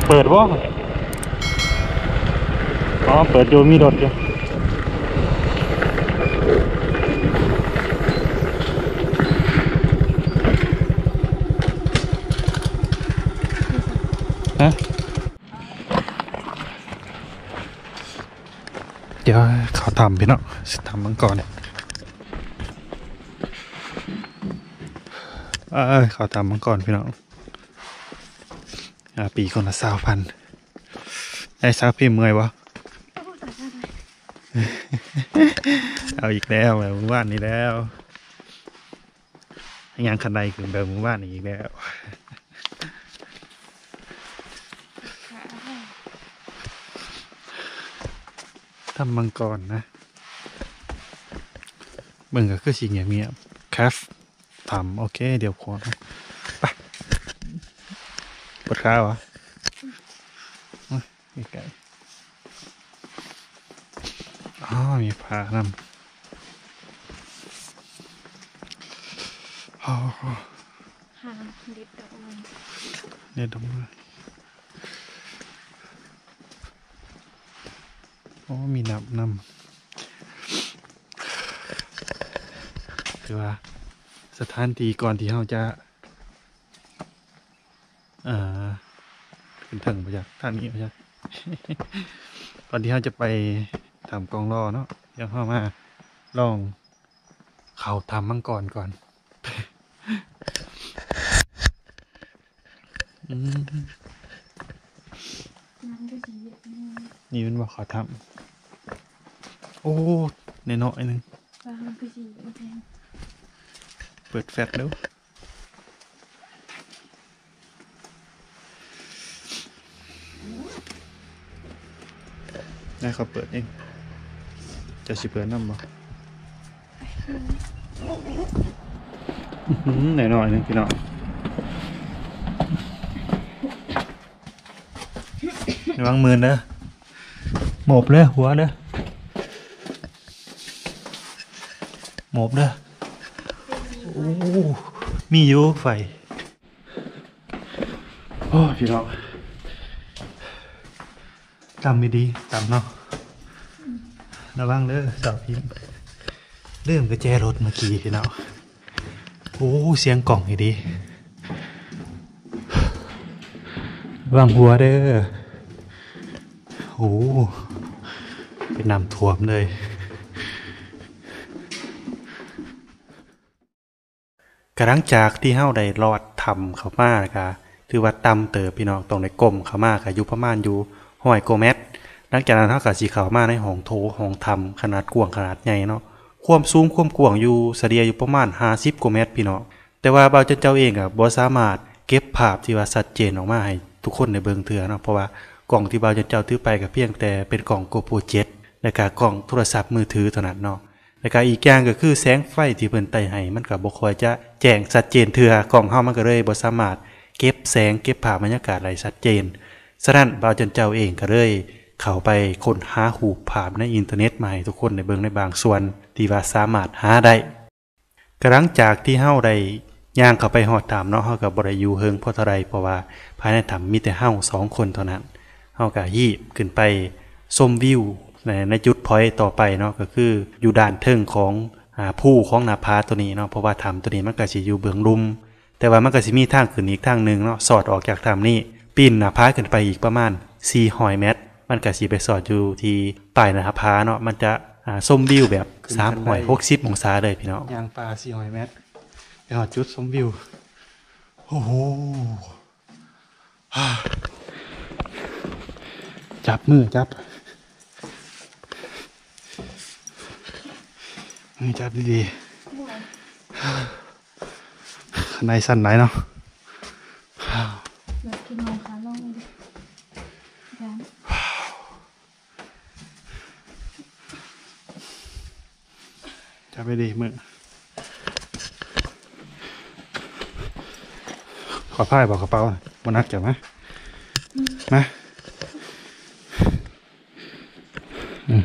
ເປີດບໍ່? ອໍ ເປີດຢູ່ ມີລົດຢູ່. ຮະ? ດຽວເຂົ້າຖ້ຳພີ່ນ້ອງ ຖ້ຳມັງກອນ ເອີ ເຂົ້າຖ້ຳມັງກອນພີ່ນ້ອງ. ອາ ປີ້ຄົນລະຊາວພັນ. ໄອ້ສາວພີເມື່ອຍບໍ່? ເອົາອີກແລ້ວ ແບບມື້ວານນີ້ແລ້ວ ຍ່າງຄັນໄດຂຶ້ນແບບມື້ວານນີ້ອີກແລ້ວ. ຖ້ຳມັງກອນນະ ເບິ່ງກໍຄືຊິງຽບໆ ແຄຟ ຖ້ຳ ໂອເຄ ດຽວຂວາ ໄປ. ປວດຂາຫວາ? ໂອ້ຍ ໃກ້ໆ ອໍ ມີຜານຳ. ໂອ້ ຫາເດັດດອກໄມ້ ເດັດດອກໄມ້. ໂອ້ ມີນ້ຳນຳ. ຖືວ່າສະຖານທີ່ກ່ອນທີ່ເຮົາຈະ ເອີ ຂຶ້ນເທິງບໍ່ຈັກ ທາງນີ້ບໍ່ຈັກ ກ່ອນທີ່ເຮົາຈະໄປຖ້ຳກອງລໍເນາະ ດຽວເຮົາມາລອງ ເຂົ້າຖ້ຳມັງກອນກ່ອນ. ອືມ ມັນກໍຊິເຮັດແນວນີ້ ນີ້ແມ່ນບໍ່ເຂົ້າຖ້ຳ? ໂອ້ ນ້ອຍໆໜຶ່ງ ວ່າມັນກໍຊິເຮັດແນວ ເປີດແຟລດເດີ້. ໃຫ້ເຂົາເປີດເອງ ເຈົ້າຊິເປີດນຳບໍ່? ອືຫື ໜ້ອຍໆໜຶ່ງພີ່ນ້ອງ ລະວັງມື່ນເດີ້. ໝົບເດີ ຫົວເດີ ໝົບເດີ. ໂອ້ ມີຢູ່ໄຟ. ໂອ້ ພີ່ນ້ອງ ຕ່ຳອີ່ຫຼີ ຕ່ຳເນາະ ລະວັງເດີສາວພິມ. ລືມກະແຈລົດເມື່ອກີ້ພີ່ນ້ອງ. ໂອ້ ສຽງກ້ອງອີ່ຫຼີ ລະວັງຫົວເດີ. ໂອ້ ເປັນນ້ຳຖ້ວມເລີຍ. ກະຫຼັງຈາກທີ່ເຮົາໄດ້ລອດຖ້ຳເຂົ້າມາ ກະຖືວ່າຕ່ຳເຕີບພີ່ນ້ອງ ຕ້ອງໄດ້ກົ້ມເຂົ້າມາ ກະຢູ່ປະມານຢູ່ຮ້ອຍກວ່າແມັດ. ຫຼັງຈາກນັ້ນເຮົາກະຊິເຂົ້າມາໃນຫ້ອງໂຖ ຫ້ອງຖ້ຳຂະໜາດກວ້າງຂະໜາດໃຫຍ່ເນາະ ຄວາມສູງຄວາມກວ້າງຢູ່ສະເລ່ຍຢູ່ປະມານຫ້າສິບກວ່າແມັດພີ່ນ້ອງ. ແຕ່ວ່າບ່າວຈັນເຈົ້າເອງກະບໍ່ສາມາດເກັບພາບທີ່ວ່າຊັດເຈນອອກມາໃຫ້ທຸກຄົນໄດ້ເບິ່ງເທື່ອເນາະ ເພາະວ່າກ້ອງທີ່ບ່າວຈັນເຈົ້າຖືໄປກະພຽງແຕ່ເປັນກ້ອງໂກໂປເຈັດ ແລະກະກ້ອງໂທລະສັບມືຖືເທົ່ານັ້ນເນາະ. ແລະກະອີກຢ່າງກໍຄືແສງໄຟທີ່ເພິ່ນໄຕ້ໃຫ້ ມັນກໍບໍ່ຄ່ອຍຈະແຈ້ງຊັດເຈນເທື່ອ ກ້ອງເຮົາມັນກໍເລີຍບໍ່ສາມາດເກັບແສງເກັບພາບບັນຍາກາດໄດ້ຊັດເຈນ. ສະນັ້ນ ບ່າວຈັນເຈົ້າເອງກໍເລີຍເຂົ້າໄປຄົ້ນຫາຮູບພາບໃນອິນເຕີເນັດມາໃຫ້ທຸກຄົນໄດ້ເບິ່ງໃນບາງສ່ວນທີ່ວ່າສາມາດຫາໄດ້. ກໍຫຼັງຈາກທີ່ເຮົາໄດ້ຍ່າງເຂົ້າໄປຮອດຖ້ຳເນາະ ເຮົາກໍບໍ່ໄດ້ຢູ່ເຮິງພໍເທົ່າໃດ ເພາະວ່າພາຍໃນຖ້ຳມີແຕ່ເຮົາສອງຄົນເທົ່ານັ້ນ. ເຮົາກໍຮີບຂຶ້ນໄປຊົມວິວໃນ ໃນຈຸດພອຍຕໍ່ໄປເນາະ ກໍຄືຢູ່ດ້ານເທິງຂອງ ອາ ພູຂອງໜ້າຜາໂຕນີ້ເນາະ ເພາະວ່າຖ້ຳໂຕນີ້ມັນກໍຊິຢູ່ເບື້ອງລຸ່ມ ແຕ່ວ່າມັນກໍຊິມີທາງຂຶ້ນອີກທາງໜຶ່ງເນາະ ສອດອອກຈາກຖ້ຳນີ້ ປີນໜ້າຜາຂຶ້ນໄປອີກປະມານສີ່ຮ້ອຍແມັດ ມັນກໍຊິໄປສອດຢູ່ທີ່ປາຍໜ້າຜາເນາະ ມັນຈະ ອາ ຊົມວິວແບບສາມຮ້ອຍຫົກສິບອົງສາເລີຍພີ່ນ້ອງ. ຍ່າງປ່າສີ່ຮ້ອຍແມັດ ໄປຮອດຈຸດຊົມວິວ. ໂອ້ໂຫ ຈັບມື ຈັບ ມື ຈັບດີໆ ຂ້າງໃນສັ່ນຫຼາຍເນາະ. ແບບກິນນອນຂາລົງເລີຍ ຢ້ານ. ຈັບໄວ້ດີ ມື ຂໍພາຍບໍ່ ກະເປົາ ບໍ່ໜັກ ຈັບມາ ມາ ອືມ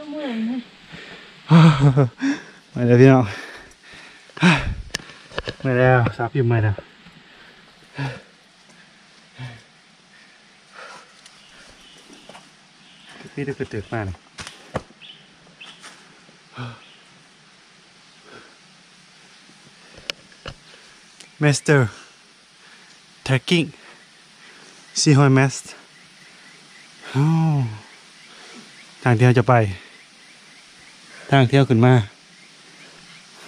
ເມື່ອຍນະ. ມາແລ້ວພີ່ນ້ອງ ມາແລ້ວ ສາວພິມມາແລ້ວ ມີແຕ່ກະຕຶກມານີ້ Master Trekking ສີ່ຮ້ອຍແມັດ ໂອ້ ທາງທີ່ເຮົາຈະໄປ ທາງທີ່ເຮົາຂຶ້ນມາ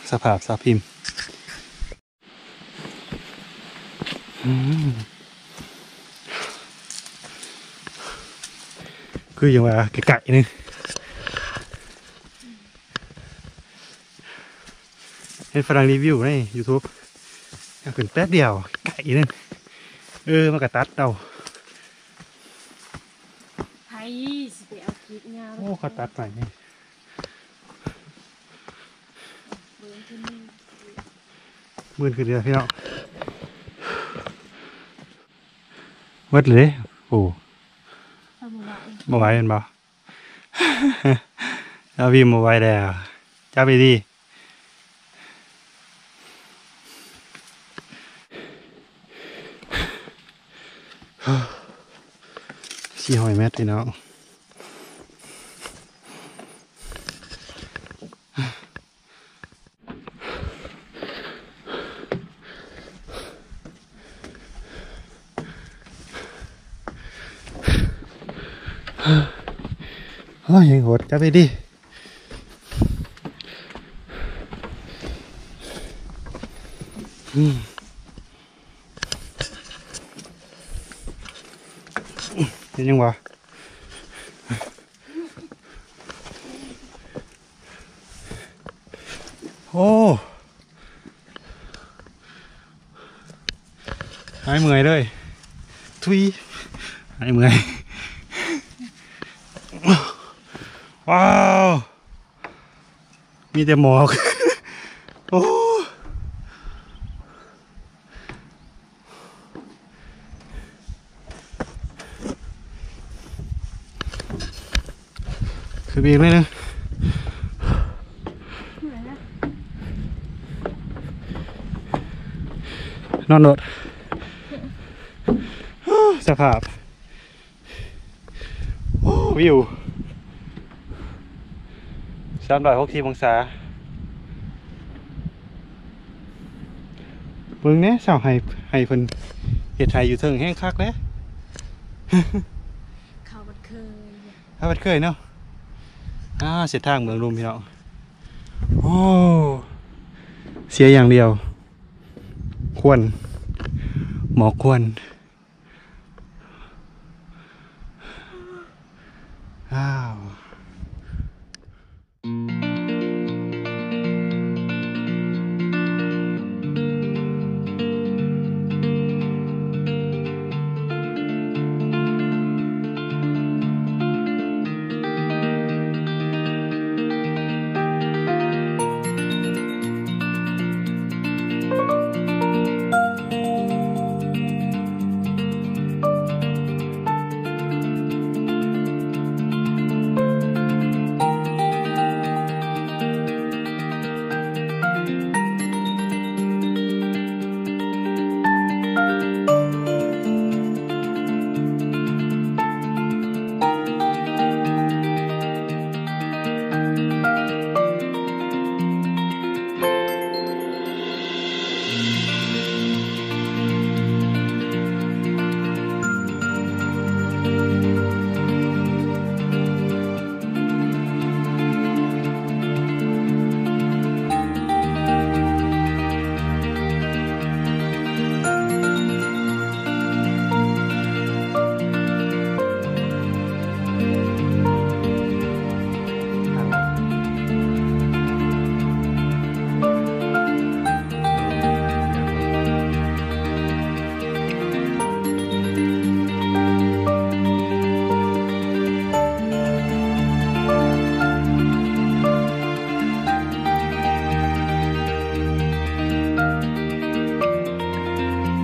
ສະພາບສາວພິມ ອືມ ຄືຫຍັງວ່າໄກໆ ໜຶ່ງ ເຫັນຝຣັ່ງຣີວິວໃນຢູທູບ ຂຶ້ນແປັບດຽວ ໄກໜຶ່ງ ເອີ ມັນກະຕັດເອົາ ໃຜຊິໄປເອົາຄລິບຍາວ ໂອ້ ເຂົາຕັດໄປນີ້ ເບິ່ງຂຶ້ນນີ້ ໝື່ນຂຶ້ນເດີພີ່ນ້ອງ ເບິດເລີຍ ໂອ້ ເຮົາບໍ່ໄຫວ ບໍ່ໄຫວແມ່ນບໍ່? ລາວວິມບໍ່ໄຫວແລ້ວ ຈັບດີໆ ສີ່ຮ້ອຍແມັດພີ່ນ້ອງ ໂອ້ຍ ໂຫດ ຈັບໄປດິ ອືມ ເຮັດຫຍັງວະ? ໂອ້ ຫາຍເມື່ອຍເລີຍ ທຸຍ ຫາຍເມື່ອຍ ວ້າວ ມີແຕ່ໝອກ ໂອ້. ຂຶ້ນໄປອີກໜ້ອຍໜຶ່ງ ນອນໂລດ ສະພາບ ໂອ້ ວິວ ສາມຮ້ອຍຫົກສິບອົງສາ ເບິ່ງແດ່ ຊາວໄຮ່ ໄຮ່ເພິ່ນເຮັດໄຮ່ຢູ່ເທິງ ແຮງຄັກເດ້ ເຂົາບັດເຄີຍ ເຂົາບັດເຄີຍເນາະ ອ່າ ເສັ້ນທາງເມືອງລຸ່ມພີ່ນ້ອງ ໂອ້ ເສຍຢ່າງດຽວ ຄວັນ ໝອກຄວັນ ອ້າວ.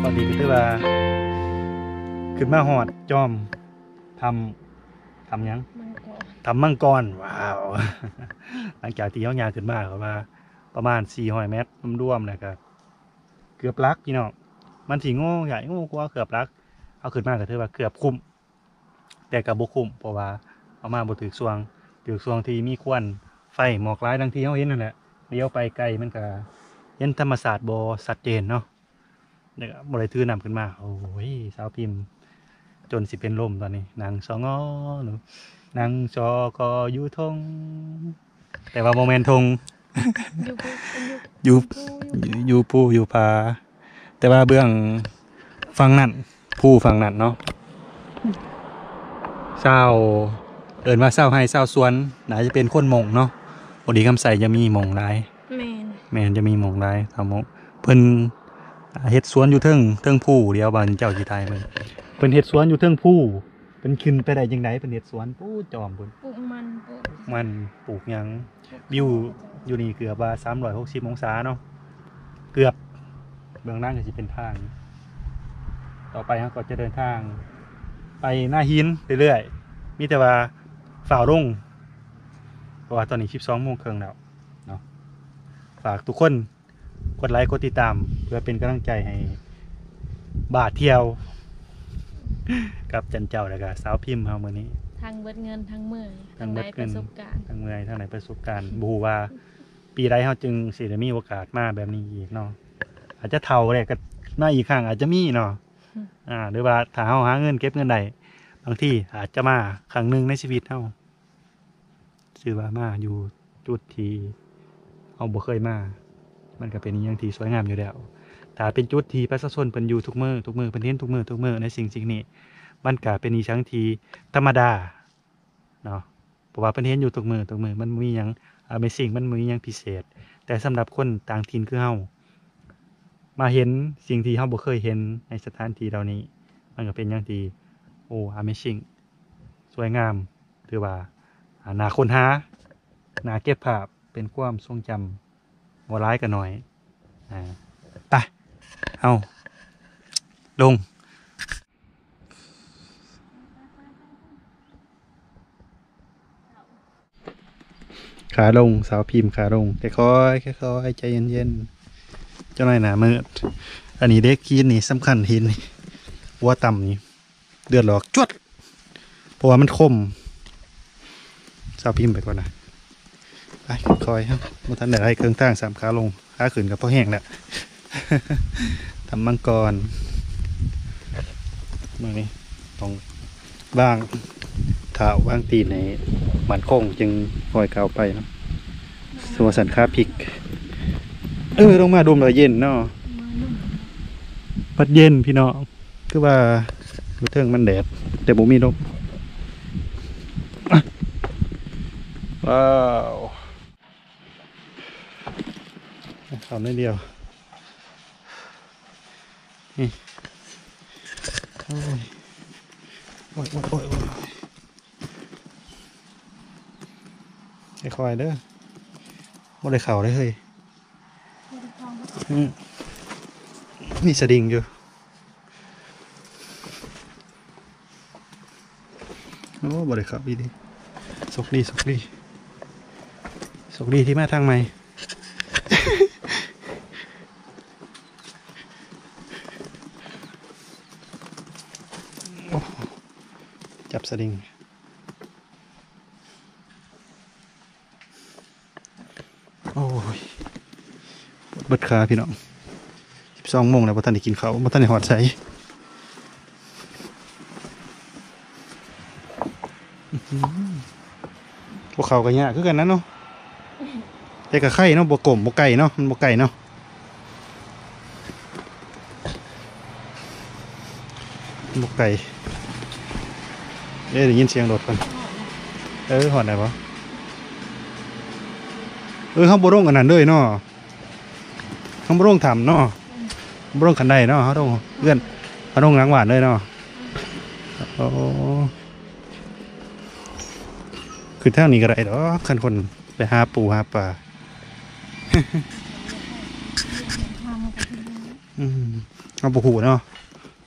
ຕອນນີ້ກໍຖືວ່າຂຶ້ນມາຮອດຈອມຖ້ຳ ຖ້ຳຫຍັງ? ມັງກອນ ຖ້ຳມັງກອນ ວ້າວ ຫຼັງຈາກທີ່ເຮົາຍ່າງຂຶ້ນມາ ເຂົາວ່າ ປະມານສີ່ຮ້ອຍແມັດລວມໆ ແລ້ວກໍເກືອບຫຼັກພີ່ນ້ອງ. ມັນຊິງໍໃຫຍ່ງໍກວ່າເກືອບຫຼັກ ເຮົາຂຶ້ນມາກໍຖືວ່າເກືອບຄຸ້ມ ແຕ່ກໍບໍ່ຄຸ້ມ ເພາະວ່າເຮົາມາບໍ່ຖືກຊ່ວງ ຖືກຊ່ວງທີ່ມີຄວັນໄຟໝອກຫຼາຍ ດັ່ງທີ່ເຮົາເຫັນນັ້ນແຫຼະ. ລຽວໄປໄກມັນກໍເຫັນທຳມະຊາດບໍ່ຊັດເຈນເນາະ. ແລ້ວກໍບໍ່ໄດ້ຖືນ້ຳຂຶ້ນມາ. ໂອ້ຍ ສາວພິມຈົນຊິເປັນລົມຕອນນີ້ ນັ່ງຊໍງໍ ນັ່ງຊໍກອຢູ່ທົ່ງ ແຕ່ວ່າບໍ່ແມ່ນທົ່ງ ຢູ່ພູ ຢູ່ ຢູ່ພູຢູ່ຜາ ແຕ່ວ່າເບື້ອງຝັ່ງນັ້ນ ພູຝັ່ງນັ້ນເນາະ ຊາວ ເອີ້ນວ່າຊາວໄຮ່ຊາວສວນ ໜ້າຈະເປັນຄົນມົ້ງເນາະ. ບໍ່ດີຄຳໄຊຈະມີມົ້ງຫຼາຍ. ແມ່ນ ແມ່ນ ຈະມີມົ້ງຫຼາຍ ຊາວມົ້ງ. ເພິ່ນ ອ່າ ເຮັດສວນຢູ່ເທິງ ເທິງພູ. ດຽວບ່າວເຈົ້າຊິຖ່າຍເບິ່ງ ເພິ່ນເຮັດສວນຢູ່ເທິງພູ. ເພິ່ນຂຶ້ນໄປໄດ້ຈັ່ງໃດ ເພິ່ນເຮັດສວນ ປູ ຈອມພຸ້ນ ປູກມັນ ປູກມັນ ປູກຫຍັງ. ວິວຢູ່ນີ້ເກືອບວ່າສາມຮ້ອຍຫົກສິບອົງສາເນາະ ເກືອບ. ເບື້ອງຫຼັງກໍຊິເປັນທາງ ຕໍ່ໄປເຮົາກໍຈະເດີນທາງໄປນາຫີນເລື້ອຍໆ. ມີແຕ່ວ່າຟ້າວລົງ ເພາະວ່າຕອນນີ້ສິບສອງໂມງເຄິ່ງແລ້ວເນາະ. ຝາກທຸກຄົນ ກົດໄລກົດຕິດຕາມ ເພື່ອເປັນກຳລັງໃຈໃຫ້ບາດທ່ຽວກັບຈັນເຈົ້າ ແລ້ວກະສາວພິມເຮົາມື້ນີ້ ທັງເບິດເງິນທັງເມື່ອຍ ທັງເບິດເງິນ ທັງໄດ້ປະສົບການ ທັງເມື່ອຍ ທັງໄດ້ປະສົບການ. ບໍ່ຮູ້ວ່າປີໃດເຮົາຈຶ່ງຊິໄດ້ມີໂອກາດມາແບບນີ້ອີກເນາະ. ອາດຈະເຖົ້າແລ້ວກໍມາອີກຄັ້ງ ອາດຈະມີເນາະ. ອືມ ອ່າ ຫຼືວ່າຖ້າເຮົາຫາເງິນເກັບເງິນໄດ້ ບາງທີອາດຈະມາຄັ້ງໜຶ່ງໃນຊີວິດເຮົາ. ຊື່ວ່າມາຢູ່ຈຸດທີ່ເຮົາບໍ່ເຄີຍມາ ມັນກໍເປັນອີ່ຫຍັງທີ່ສວຍງາມຢູ່ແລ້ວ. ຖ້າເປັນຈຸດທີ່ປະຊາຊົນເພິ່ນຢູ່ທຸກມື້ ທຸກມື້ ເພິ່ນເຫັນທຸກມື້ ທຸກມື້ໃນສິ່ງໆນີ້ ມັນກໍເປັນອີ່ຫຍັງທີ່ທຳມະດາເນາະ ເພາະວ່າເພິ່ນເຫັນຢູ່ທຸກມື້ ທຸກມື້ ມັນບໍ່ມີຫຍັງ Amazing ມັນບໍ່ມີຫຍັງພິເສດ. ແຕ່ສຳລັບຄົນຕ່າງຖິ່ນຄືເຮົາ ມາເຫັນສິ່ງທີ່ເຮົາບໍ່ເຄີຍເຫັນໃນສະຖານທີ່ເຫຼົ່ານີ້ ມັນກໍເປັນຫຍັງທີ່ ໂອ້ Amazing ສວຍງາມ ຖືວ່າ ອ່າ ໜ້າຄົ້ນຫາ ໜ້າເກັບພາບເປັນຄວາມຊົງຈຳ ບໍ່ຫຼາຍກໍໜ້ອຍ. ອ່າ ໄປ ເຮົາລົງ ຂາລົງ ສາວພິມ ຂາລົງ ຄ່ອຍໆ ຄ່ອຍໆ ໃຈເຢັນໆ ຈັກໜ້ອຍໜ້າມືດ. ອັນນີ້ເດ້ ຫີນນີ້ສຳຄັນ ຫີນນີ້ ຫົວຕ່ຳນີ້ ເລືອດອອກຈວດ ເພາະວ່າມັນຄົມ. ສາວພິມໄປກ່ອນນະ ໄປ ຄ່ອຍໆ ເຮົາບໍ່ທັນໄດ້ໄຫຼເຄິ່ງທາງຊ້ຳ. ຂາລົງ ຂາຂຶ້ນກໍພໍແຮງແລ້ວ ຖ້ຳມັງກອນ. ມື້ນີ້ຕ້ອງວາງເທົ້າວາງຕີນໃຫ້ໝັ້ນຄົງ ຈຶ່ງຄ່ອຍກ້າວໄປເນາະ. ສົມມຸດວ່າຊັ້ນ ຂາພິກ ເອີ ລົງມາດົມແລ້ວເຢັນເນາະ ພັດເຢັນພີ່ນ້ອງ. ຄືວ່າຢູ່ເທິງມັນແດດ ແຕ່ບໍ່ມີລົມ. ວ້າວ ເຂົ້າໜ້ອຍດຽວນີ້. ໂອ້ຍ ໂອ້ຍ ໂອ້ຍ ໂອ້ຍ ໂອ້ຍ ຄ່ອຍໆເດີ ບໍ່ໄດ້ເຂົ້າເດ້ເຮີ້ຍ. ອືມ ມີສະດິງຢູ່. ໂອ້ ບໍ່ໄດ້ເຂົ້າອີ່ຫຼີ. ໂຊກດີ ໂຊກດີ ໂຊກດີທີ່ມາທາງໃໝ່. ໂອ້ ຈັບສະດິງ. ໂອ້ຍ ປວດເບິດຂາພີ່ນ້ອງ. ສິບສອງໂມງແລ້ວ ບໍ່ທັນໄດ້ກິນເຂົ້າ ບໍ່ທັນໄດ້ຮອດໃສ. ບໍ່ເຂົ້າກໍຍາກຄືກັນນະເນາະ ແຕ່ກໍໄຄເນາະ ບໍ່ກົ້ມ ບໍ່ໄກເນາະ ມັນບໍ່ໄກເນາະ. ບໍ່ໄກ. ເອີ ໄດ້ຍິນສຽງລົດເພິ່ນ. ເອີ ຮອດແລ້ວບໍ່? ເອີ ເຮົາບໍ່ລົງອັນນັ້ນເລີຍເນາະ ເຮົາບໍ່ລົງຖ້ຳເນາະ ບໍ່ລົງຂັ້ນໄດເນາະ ເຮົາລົງເຮືອນ ເຮົາລົງຫຼັງບ້ານເລີຍເນາະ. ໂອ້ ຂຶ້ນທາງນີ້ກໍໄດ້ດອກ ຄັນຄົນໄປຫາປູຫາປາ. ອືມ ເຮົາບໍ່ຮູ້ເນາະ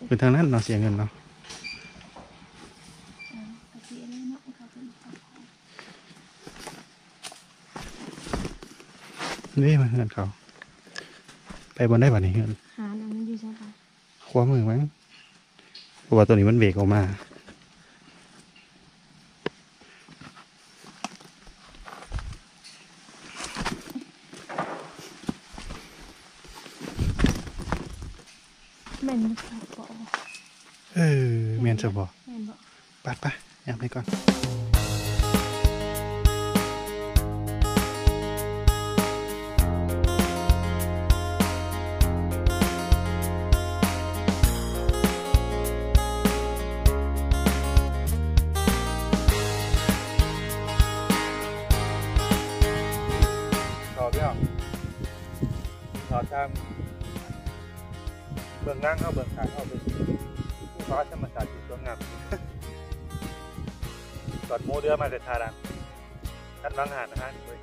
ຂຶ້ນທາງນັ້ນເນາະ ເສຍເງິນເນາະ. ອືມ ກໍຊິອັນນີ້ເນາະ ເຂົາເປັນ ເຂົາ ເຂົາ ນີ້ມາເຮືອນເຂົາ. ໄປບ່ອນໃດບາດນີ້ເຮືອນ? ຫານ ອັນນັ້ນຢູ່ໃສຄະ? ຂວາມືມັ້ງ ເພາະວ່າໂຕນີ້ມັນເບກອອກມາ. ແມ່ນບໍ່? ເອີ ແມ່ນຊະບໍ່? ແມ່ນບໍ່? ໄປໆ ຍ່າງໄປກ່ອນ. ເຂົ້າແລ້ວ ເຂົ້າຕາມ ເບື້ອງຫຼັງເຮົາ ເບື້ອງຂ້າງເຮົາເປັນພູຜາທຳມະຊາດທີ່ສວຍງາມ. ຕອນໂມເຮືອມາແຕ່ທ່າດ່ານ ຄັນຫວັງຮ້ານອາຫານ ເບິ່ງ